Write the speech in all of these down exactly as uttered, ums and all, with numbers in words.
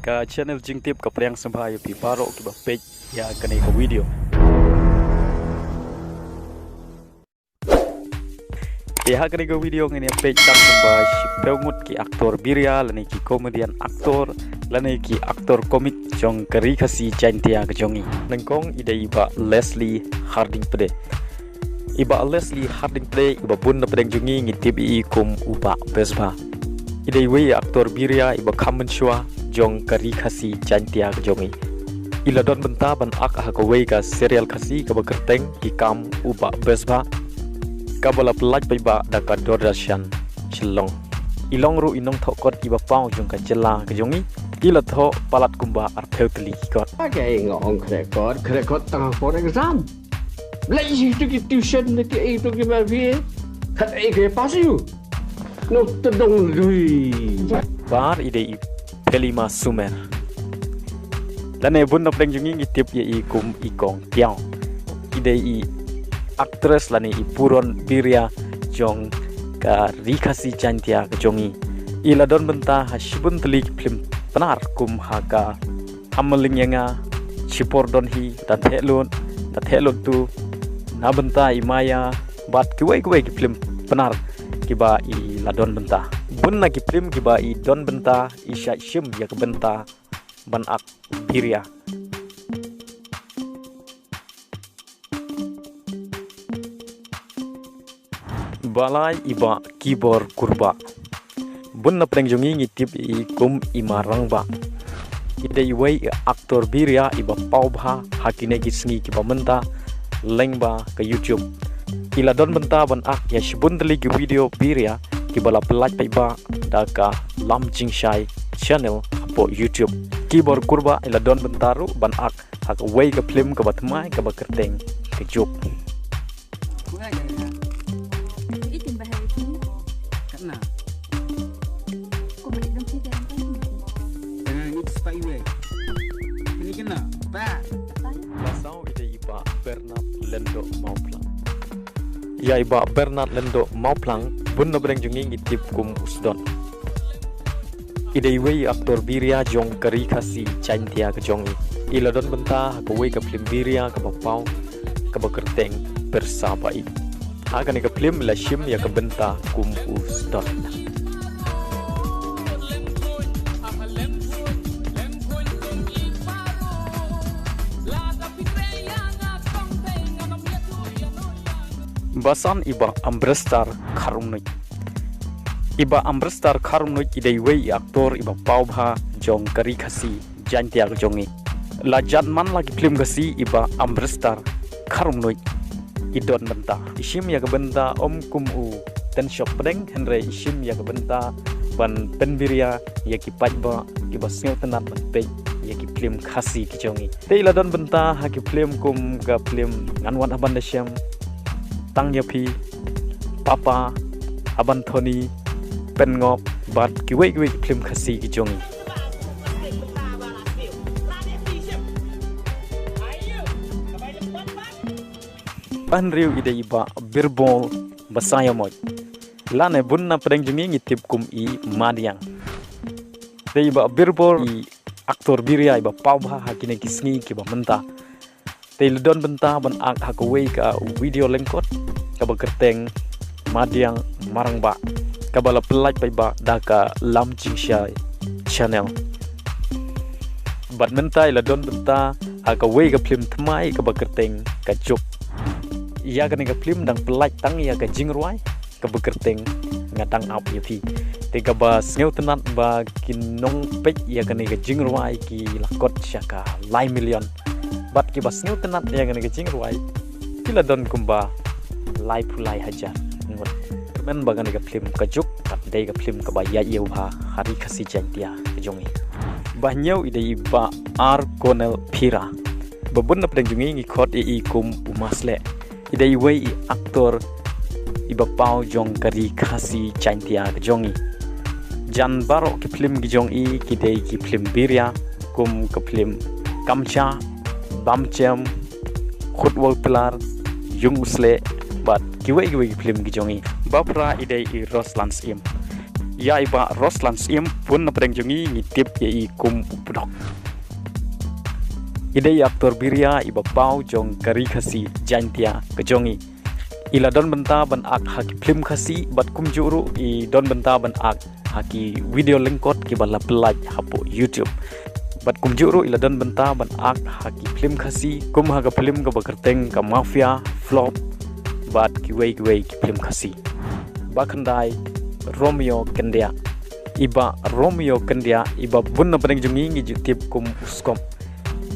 Ka channel Jingtip ka pdiang sngewbha ïa phi baroh kiba peit ïa kane ka video. Te ha kane ka video ngin ïa peit tang kumba shiphew ngut ki actor biria lane ki comedian actor lane ki actor comic jong ka ri Khasi Jaintia ka jong ngi. Nyngkong i dei i Bah Leslie Harding Pde. I Bah Leslie Harding Pde, iba bun na pdeng jong ngi ngi tip ïa i kum u Bah Besbha. I dei iwei i actor biria iba kham mynshuwa jong ka ri Khasi Jaintia ka jong ngi. I la don bynta ban ak ha kawei ka serial Khasi kaba kyrteng Ki Kam u Bah Besbha, kaba la pynlait paidbah da ka Doordarshan Shillong. I long ruh i nongthoh kot iba paw jong ka jylla ka jong ngi. I la thoh palat kumba arphew tylli ki kot. Ka ïa nga ong khreh kot, khreh kot tang ha por exam. Leit ïa kito ki tuition ne ki ei to ki ma phi. Khat ei ka pass ïa u. No tdong dui. Bar i dei i Phelima Sumer. Lane bun na pdeng jong ngi ngi tip ïa i kum i Kong Tiaw. I dei i actress lane i burom biria jong ka ri Khasi Jaintia ka jong ngi. I la don bynta ha shibun tylli ki phlim Pnar kum ha ka Am Mylliñ ïa nga, Shipor Don Hi, Da Theh Lut, Da Theh Lut Tu, Na Bynta i Maya, bad kiwei kiwei ki phlim Pnar kiba i la don bynta. Bun na ki phlim kiba i don bynta i shait shim ïa ka bynta ban ak biria. Ba lai i Bah Kibor Kurbah. Bun na pdeng jong ngi ngi tip ïa i kum i Marangbah. I dei iwei i actor biria iba paw bha ha kine ki sngi kiba mynta lyngba ka YouTube. I la don bynta ban ak ïa shibun tylli ki video biria kiba la pynlait paidbah da ka Lam Jingshai channel hapoh YouTube. Kibor Kurbah i la don bynta ruh ban ak ha kawei ka phlim kaba thymmai kaba kyrteng Ka Juk. Katna. Katna, ngi spah iwei. Kini kena. Ba. Ba saw i dei i Bah Bernard Lyngdoh Mawphlang. Ïa i Bah Bernard Lyngdoh Mawphlang, bun na pdeng jong ngi ngi tip kum u Sdot. I dei iwei i actor biria jong ka ri Khasi Jaintia ka jong ngi. I la don bynta ha kawei ka phlim biria kaba paw kaba kyrteng Pyrsa Ba Ïeit. Ha kane ka phlim i la shim ïa ka bynta kum u Sdot. Ba san i Bah Ambrastar Kharumnuid. I Bah Ambrastar Kharumnuid i dei iwei i actor iba paw bha jong ka ri Khasi Jaintia ka jong ngi. La jan man la ki phlim Khasi i Bah Ambrastar Kharumnuid i don bynta. I shim ïa ka bynta ym kum u Tenshop Pdeng, hynrei i shim ïa ka bynta ban pynbiria ïa ki paidbah kiba sngewtynnat ban peit ïa ki phlim Khasi ki jong ngi. Te i la don bynta ha ki phlim kum ka phlim Ngan Wad Haban Da Shem, Tang Ïa Phi, Papa, Haban Thoni, Pynngop, bad kiwei kiwei ki phlim Khasi ki jong ngi. Ba hynriew i dei i Bah Birbor Basaiawmoit. Lane bun na pdeng jong ngi ngi tip kum i Madiang. Te i Bah Birbor i actor biria iba paw bha ha kine ki sngi kiba mynta. Te i la don bynta ban ak ha kawei ka video lyngkot kaba kyrteng Madiang Marangbah, kaba la pynlait paidbah da ka Lam Jingshai channel. Bad mynta i la don bynta ha kawei ka phlim thymmai kaba kyrteng Ka Juk. Ïa kane ka phlim dang pynlait tang ïa ka jingrwai kaba kyrteng Nga Dang Ap Ïa Phi. Te kaba sngewtynnat ba ki nongpeit ïa kane ka jingrwai ki la kot sha ka lai million. Bad kiba sngewtynnat ïa kane ka jingrwai ki la don kumba laiphew lai hajar ngut. Kyrmen ba kane ka phlim Ka Juk ka dei ka phlim kaba ïaid ïew bha ha ri Khasi Jaintia ka jong ngi. Ba hynñiew i dei i Bah R Cornel Phira. Ba bun na pdeng jong ngi ngi khot ïa i kum u Masleh. I dei iwei i actor iba paw jong ka ri Khasi Jaintia ka jong ngi. Jan baroh ki phlim ki jong i ki dei ki phlim biria kum ka phlim Kamcha, Bam Chem, Khut Wow Pilar, Yung U Sleh, bad kiwei kiwei ki phlim ki jong i. Ba phra i dei i Roslan Syiem. Ïa i Bah Roslan Syiem, bun na pdeng jong ngi ngi tip ïa i kum u Pdok. I dei i actor Biria iba paw jong ka Ri Khasi Jaintia ka jong ngi. I la don bynta ban ak ha ki phlim Khasi bad kumjuh ruh i don bynta ban ak ha ki video lyngkot kiba la pyllait hapoh YouTube. Bad kumjuh ruh i la don bynta ban ak ha ki phlim Khasi kum ha ka phlim kaba kyrteng ka Mafia, Flop bad kiwei kiwei ki phlim Khasi. Ba khyndai, Romeo Kyndiah. I Bah Romeo Kyndiah iba bun na pdeng jong ngi ngi ju tip kum u Skop.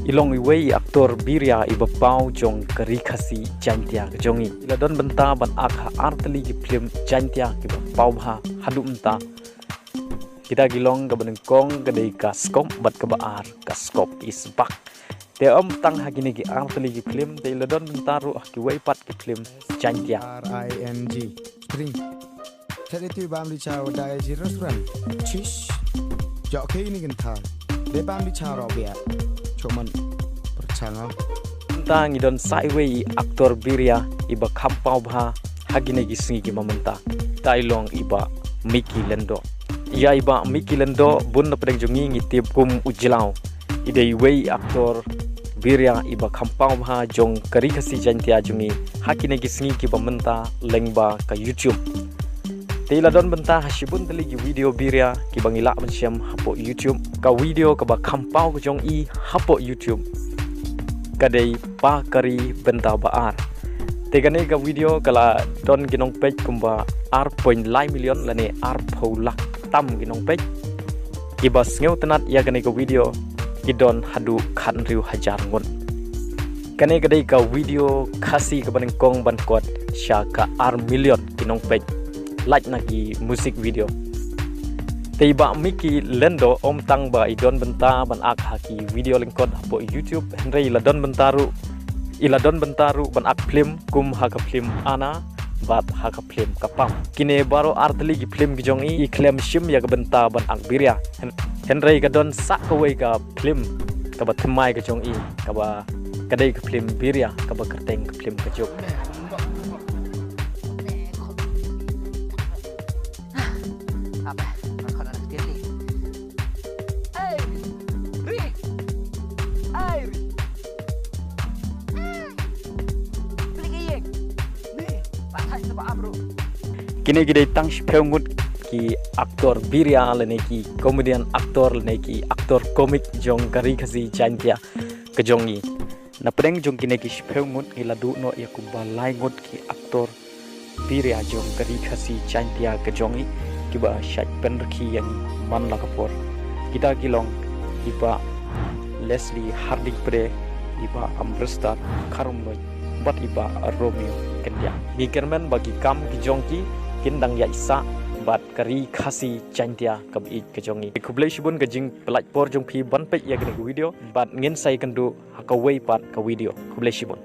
I long iwei i actor Biria iba paw jong ka Ri Khasi Jaintia ka jong ngi. I la don bynta ban ak ha artylli ki phlim Jaintia kiba paw bha haduh mynta. Kita ki long, kaba nyngkong ka dei ka Skop bad kaba ar ka Skop Is Back. Te ym tang ha kine ki artylli ki phlim, te i la don bynta ruh ha kiwei pat ki phlim Jaintia. R I N G. Spring. Te dei tu bam di cha wa dai ji restaurant. Chish. Jok ke ini genthal. Dei bam di cha ro bia. Choman. Perchanga. Mynta ngi don sa iwei i actor Biria iba kham paw bha ha kine ki sngi kiba mynta. Ta i long i Bah Mickey Lyngdoh. Ïa i Bah Mickey Lyngdoh bun na pdeng jong ngi ngi tip kum u Jlaw. I dei iwei i actor Biria iba kham paw bha jong ka Ri Khasi Jaintia jong ngi ha kine ki sngi kiba mynta lyngba ka YouTube. Te i la don bynta ha shibun tylli ki video Biria kiba ngi lah ban shem hapoh YouTube. Ka video kaba kham paw ka jong i hapoh YouTube ka dei Pa Kari Bynta Ba Ar. Te kane ka video ka la don ki nongpeit kumba ar point lai million lane arphew lak tam ki nongpeit. Kiba sngewtynnat ïa kane ka video ki don haduh khathynriew hajar ngut. Kane ka dei ka video Khasi kaba nyngkong ban kot sha ka ar million ki nongpeit lait na ki music video. Te i Bah Mickey Lyngdoh ym tang ba i don bynta ban ak ha ki video lyngkot hapoh YouTube, hynrei i la don bynta ruh, i la don bynta ruh ban ak phlim kum ha ka phlim Ana bad ha ka phlim Ka Pam. Kine baroh artylli ki phlim ki jong i i khlem shim ïa ka bynta ban ak Biria. Hyn-, hynrei ka don sa kawei ka phlim kaba thymmai ka jong i, kaba ka dei ka phlim Biria, kaba kyrteng ka phlim Ka Juk. Kine ki dei tang shiphew ngut ki actor Biria lane ki comedian actor lane ki actor comic jong ka Ri Khasi Jaintia ka jong i. Na pdeng jong kine ki shiphew ngut ngi la duh noh ïa kumba lai ngut ki actor Biria jong ka Ri Khasi Jaintia ka jong i kiba shait pynrkhie ïa ngi man la ka por. Kita ki long i Bah Leslie Harding Pde, i Bah Ambrostar Kharumnuid bad i Bah Romeo Kyndiah. Ngi kyrmen ba ki kam ki jong ki kin dang ïaid sah bad ka Ri Khasi Jaintia kaba ïeit ka jong i. Khublei shibun ka jingpynlait por jong phi ban peit ïa kane ka video bad ngin sa ïakynduh ha kawei pat ka video. Khublei shibun.